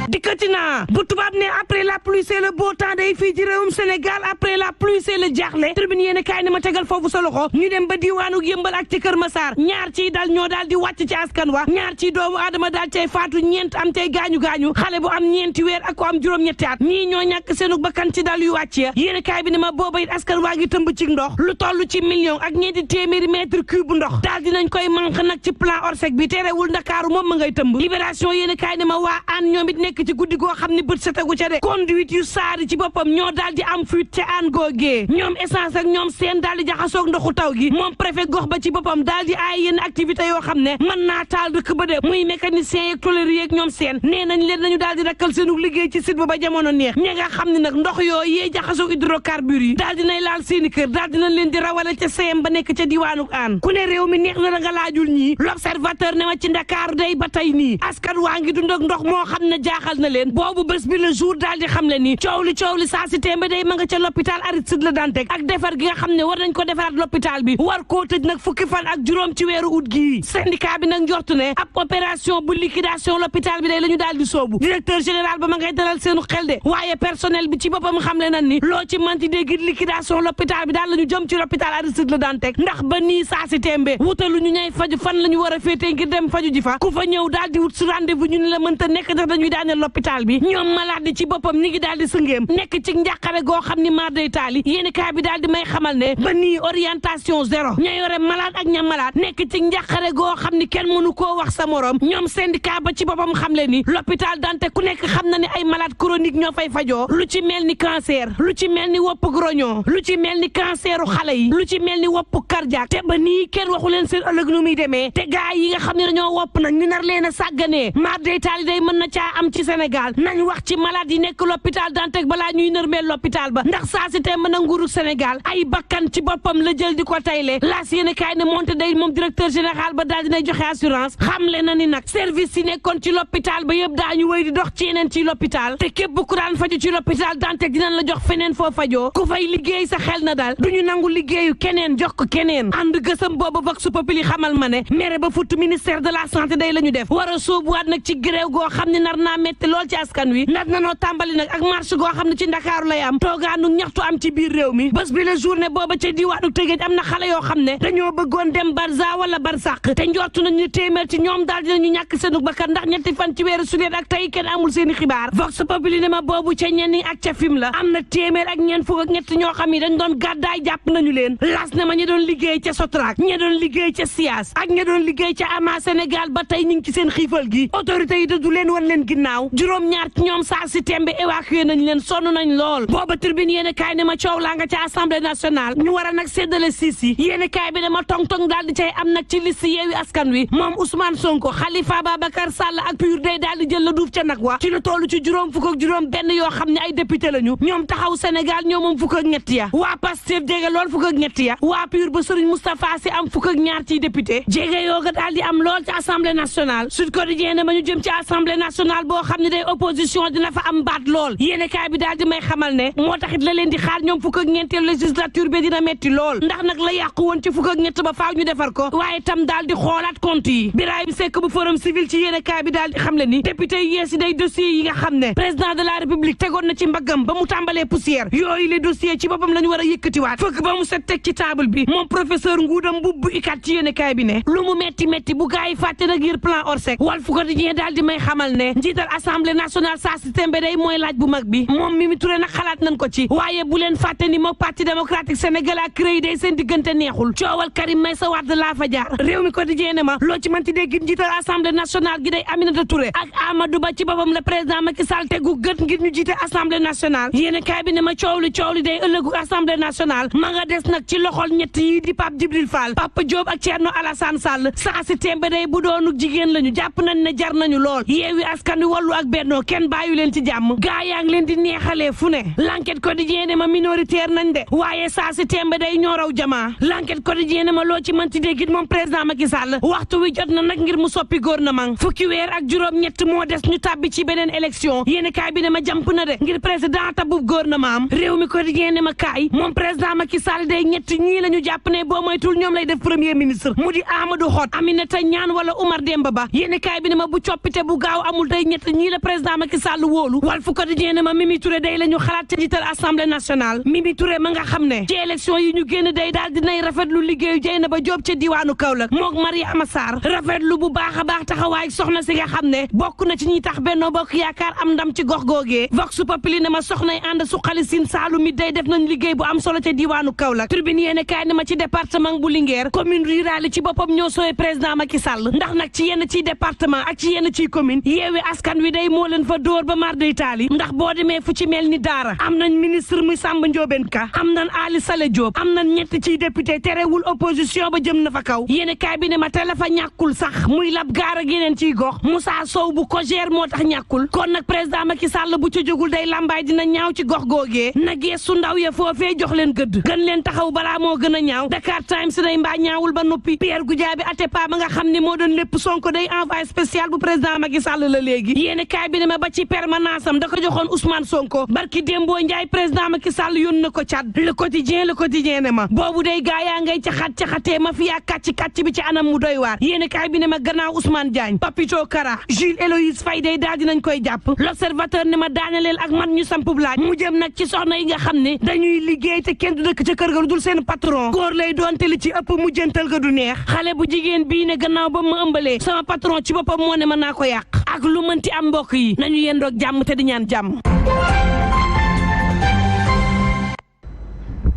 dikkati naa bu tubaab ne après la pluie c'est le beau temps day fii ci réewum Sénégal après la pluie c'est le jaaxle tribune yéen kaay ne ma tegal foofu sa loxo ñu dem ba diwaanu Yëmbal ak ci Kër Masaar ñaar ciy dal ñoo daal di wàcc ci askan wa ñaar ciy doomu aadama daal cay faatu ñeent am tey gaañu-gaañu xale bu am ñeenti weer ak ko am juróom-ñetti at ñii ñoo ñàkk seenu bakkan ci dal yu wàcc ya yéen kaay bi ne ma booba it askan waa ngi tëmb ci ndox lu toll ci million ak ñeenti téeméeri mètre cube ndox daal dinañ koy manque nag ci plan Orsec bi terewul Ndakaaru moom ma ngay tëmb libération yéen kaay ne ma waa an ñoom it nekk ci guddi goo xam ne bët setagu ca de conduite yu saari ci boppam ñoo daal di am fuite ca an googee ñoom essence ak ñoom seen daal di jaxasoog ndoxu taw gi moom préfet gox ba ci boppam daal di aay yenn activité yoo xam ne mën naa taal dëkk ba de muy mécanicien yeeg tôlerie yeeg ñoom seen nee nañ leen nañu daal di rakkal seenu liggéey ci site ba jamono neex ñi nga xam ne nag ndox yooyu yee jaxasoog hydrocarbures yi daal dinay laal seeni kër daal dinañ leen di rawale ca CM ba nekk ca diwaanu aan ku ne réew mi neex na da nga laajul ñii l'observateur ne ma ci Ndakaaru day ba tey nii askan waa ngi dund ak ndox moo xam ne jaaxal na leen boobu bés bi le jour daal di xam le ni coow li saa si tembe day ma nga ca l'hôpital Aristide Le Dantec ak defar gi nga xam ne war nañ ko defaraat l'hôpital bi war koo tëj nag fukki fan ak juróom ci weeru ut gii syndicat bi nag njortu ne ab opération bu liquidation l'hôpital bi day la ñu daal di soobu directeur général ba ma ngay dalal seenu xel de waaye personnel bi ci boppam xam le nan ni loo ci manti dégg liquidation l'hôpital bi daal la ñu jëm ci l'hôpital Aristide Le Dantec ndax ba nii saa si tembe wutalu ñu ñay faju fan la ñu war a féetee ngir dem faju ji fa ku fa ñëw daal di wut su rendez-vous ñu ne la mënta nekk ndax dañuy daaneel l'hôpital bi ñoom malade ci boppam ñi ngi daal di sëngeem nekk ci njàqare goo xam ni mar day taali yéeni kaay bi daal di may xamal ne ba nii orientation zéro ña yore malade ak ña malade nekk ci njàqare goo xam ni kenn mënu koo wax sa morom ñoom syndicat ba ci boppam xam le ni l'hôpital Dantec ku nekk xam na ne ay malade chronique ñoo fay fajoo lu ci mel ni cancer lu ci mel ni wopp groñon lu ci mel ni canceru xale yi lu ci mel ni wopp cardiaque te ba nii kenn waxu leen seen ëllëg nu muy demee te gaa yi nga xam ne dañoo wopp nag ñu nar leen a sàgganee mar day taali day mën na caa am ci Sénégal nañ wax ci malade yi nekk l'hôpital Dantec balaa ñuy nërmeel l'hôpital ba ndax saa si te mën a nguuru Sénégal ay bakkan ci boppam la jël di ko tayle laas yéen kaay ne monte day moom directeur général ba daal dinay joxe assurance xam le na ni nag service yi nekkoon ci l'hôpital ba yëpp daañu wéy di dox ci yeneen ci l'hôpital te képp ku daan faju ci l'hôpital Dantec dinañ la jox feneen foo fajoo ku fay liggéey sa xel na daal duñu nangu liggéeyu keneen jox ko keneen ànd gësam boobu vox populi xamal ma ne mere ba futt ministère de la santé day la ñu def war a sóobuwaat nag ci gréew goo xam ne nar naa metti lool ci askan wi nar na noo tàmbali nag ak marche goo xam ne ci Ndakaaru lay am toogaanu ñaxtu am ci biir réew mi bés bi la journée booba ca diwaanu Tëngéej am na xale yoo xam ne dañoo bëggoon dem Barza wala Barsàq te njortu nañu téeméer ci ñoom daal dinañu ñàkk seenu bakkan ndax ñetti fan ci weeru sulet ak tey kenn amul seeni xibaar vox populi ne ma boobu ca ñenni ak ca fim la am na téeméer ak ñeent fukk ak ñett ñoo xam ne dañ doon gàddaay jàpp nañu leen las ne ma ñi doon liggéey ca Sotrac ñi doon liggéey ca SIAS ak ñi doon liggéey ca ama Sénégal ba tey ñu ngi ci seen xiifal gi autorité yi du leen wan leen ginnaaw juróom-ñaar ci ñoom saa si tembe évacué nañ leen sonn nañ lool booba tribune yéen kaay ne ma coow laa nga ca assemblée nationale ñu war a nag séddale siis yi yéen kaay bi ne ma tong-tong daal di cay am nag ci liste Yewwi Askan Wi moom Ousmane Sonko Khalifa Babacar Sall ak PUR day daal di jël la duuf ca nag wa ci lu toll ci juróom fukk ak juróom benn yoo xam ne ay député lañu ñoom taxaw Sénégal ñoo moom fukk ak ñett ya waa Pastef jege lool fukk ak ñett ya waa PUR ba Serigne Moustapha Sy am fukk ak ñaar ciy député jege yoo nga daal di am lool ci assemblée nationale Sud Quotidien ne ma ñu jëm ci assemblée nationale boo xam ne day opposition dina fa am baat lool yéene kaay bi daal di may xamal ne moo taxit la leen di xaar ñoom fukk ak ñeenteelu législature bi dina metti lool ndax nag la yàqu woon ci fukk ak ñett ba faaw ñu defar ko waaye tam daal di xoolaat compte yi Birahim Seck bu forum civil ci yéene kaay bi daal di xam le ni député yi yees yi day dossiers yi nga xam ne président de la république tegoon na ci mbaggam ba mu tàmbalee poussière yooyu les dossiers ci boppam la ñu war a yëkkatiwaat fëkk ba mu set teg ci table bi moom professeur Ngouda Mboup bu ikat ci yéene kaay bi ne lu mu metti metti bu gaa yi fàtte nag ngir plan Orsec Walf Quotidien daal di may xamal ne njiital assemblée nationale saa si tembe day mooy laaj bu mag bi moom Mimi Touré nag xalaat nañ ko ci waaye bu leen fàtte ni moom parti démocratique sénégalais ak CREI day seen diggante neexul coowal Karim Meïssa Wade laa fa jaar réew mi Quotidien ne ma loo ci manti dégg njiital assemblée nationale gi day Aminata Touré ak Amadou Ba ci boppam le président Macky Sall tegu gët ngir ñu jiite assemblée nationale yéen kaay bi ne ma coow li day ëllëgu assemblée nationale ma nga des nag ci loxol ñett yi di Pape Djibril Fall Papa Diop ak Thierno Alassane Sall saa si tembe day bu doonu jigéen lañu jàpp nañ ne jar nañu lool Yewwi Askan Wi Wallu ak Benno kenn bàyyu leen ci jàmm gaa yaa ngi leen di neexalee fu ne l'enquête quotidien ne ma minoritaire nañ de waaye saa si tembe day ñoo raw jamaa l'enquête quotidien ne ma loo ci mënti déggit moom président Macky Sall waxtu wi jot na nag ngir mu soppi gouvernement fukki weer ak juróom ñett moo des ñu tàbbi ci beneen élection yéen kaay bi ne ma jàmp na de ngir président tabub gouvernement am réew mi quotidien ne ma kaay moom président Macky Sall day ñett ñii la ñu jàpp ne boo moytul ñoom lay def premier ministre mu di Amadou Hott Aminata Ñaan wala Oumar Demba Ba yéen kaay bi ne ma bu coppite bu gaaw amul day ñett ñii la président Macky Sall wóolu Walf Quotidien ne ma Mimi Touré day la ñu xalaat ca jiital assemblée nationale Mimi Touré ma nga xam ne ci élection yi ñu génn day daal dinay rafetlu liggéeyu Dieynaba Diop ca diwaanu Kaolack mook Mariama Sarr rafetlu bu baax a baax taxawaay soxna si nga xam ne bokk na ci ñi tax Benno Bokk Yaakaar am ndam ci gox googee Vox Populi ne ma soxnay ànd suqali Sine Saalum mi day def nañ liggéey bu am solo ca diwaanu Kaolack Tribune yéene kaay ne ma ci département bu Linguère commune rurale ci boppam ñoo sooy président Macky Sall ndax nag ci yenn ciy département ak ci yenn ciy commune yeewi askan wi day moo leen fa dóor ba mar day taali ndax boo demee fu ci mel ni daara am nañ ministre muy Samba Ndiobène Ka am nañ Ali Saleh Diop am nañ ñett ciy député terewul opposition ba jëm na fa kaw yéene kaay bi ne ma tele fa ñàkkul sax muy lab gaar ak yeneen ciy gox Moussa Sow bu ko gère moo tax ñàkkul kon nag président Macky Sall bu ca jógul day lambaay dina ñaaw ci gox googee nag yeesu ndaw ya foofee jox leen gëdd gën leen taxaw balaa moo gën a ñaaw Dakar Times day mbaa ñaawul ba noppi Pierre Goudiaby Atepa ma nga xam ne moo doon lépp Sonko day envoyé spécial bu président Macky Sall la léegi yéene kaay bi ne ma ba ci permanence am da ko joxoon Ousmane Sonko barki Dembo Ndiaye président Macky Sall yónn na ko Tchad le quotidien ne ma boobu day gaa ngay caxatee ma fiyaa kàcc bi ci anam mu doy waar yéene kaay bi ne ma gannaaw Ousmane Diagne Papito Kara Jules Héloïse Faye day daal dinañ koy jàpp l'observateur ne ma daanaleel ak man ñu sampub laaj mu jëm nag ci soxna yi nga xam ne dañuy liggéey te kenn du dëkk ca kër ga lu dul seen patron góor lay doon te li ci ëpp mu jëntal ga du neex xale bu jigéen bii ne gannaaw ba ma ëmbalee sama patron ci boppam moo ne mën naa ko yàq ak lu mënti am mbokk yi nañu yendoog jàmm te di ñaan jàmm.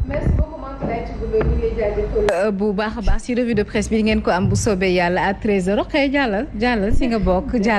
Merci beaucoup bu baax a baax ci revue de presse bi ngeen ko am bu soobee yàlla à 13h xëy jàllal si nga bokk jàllal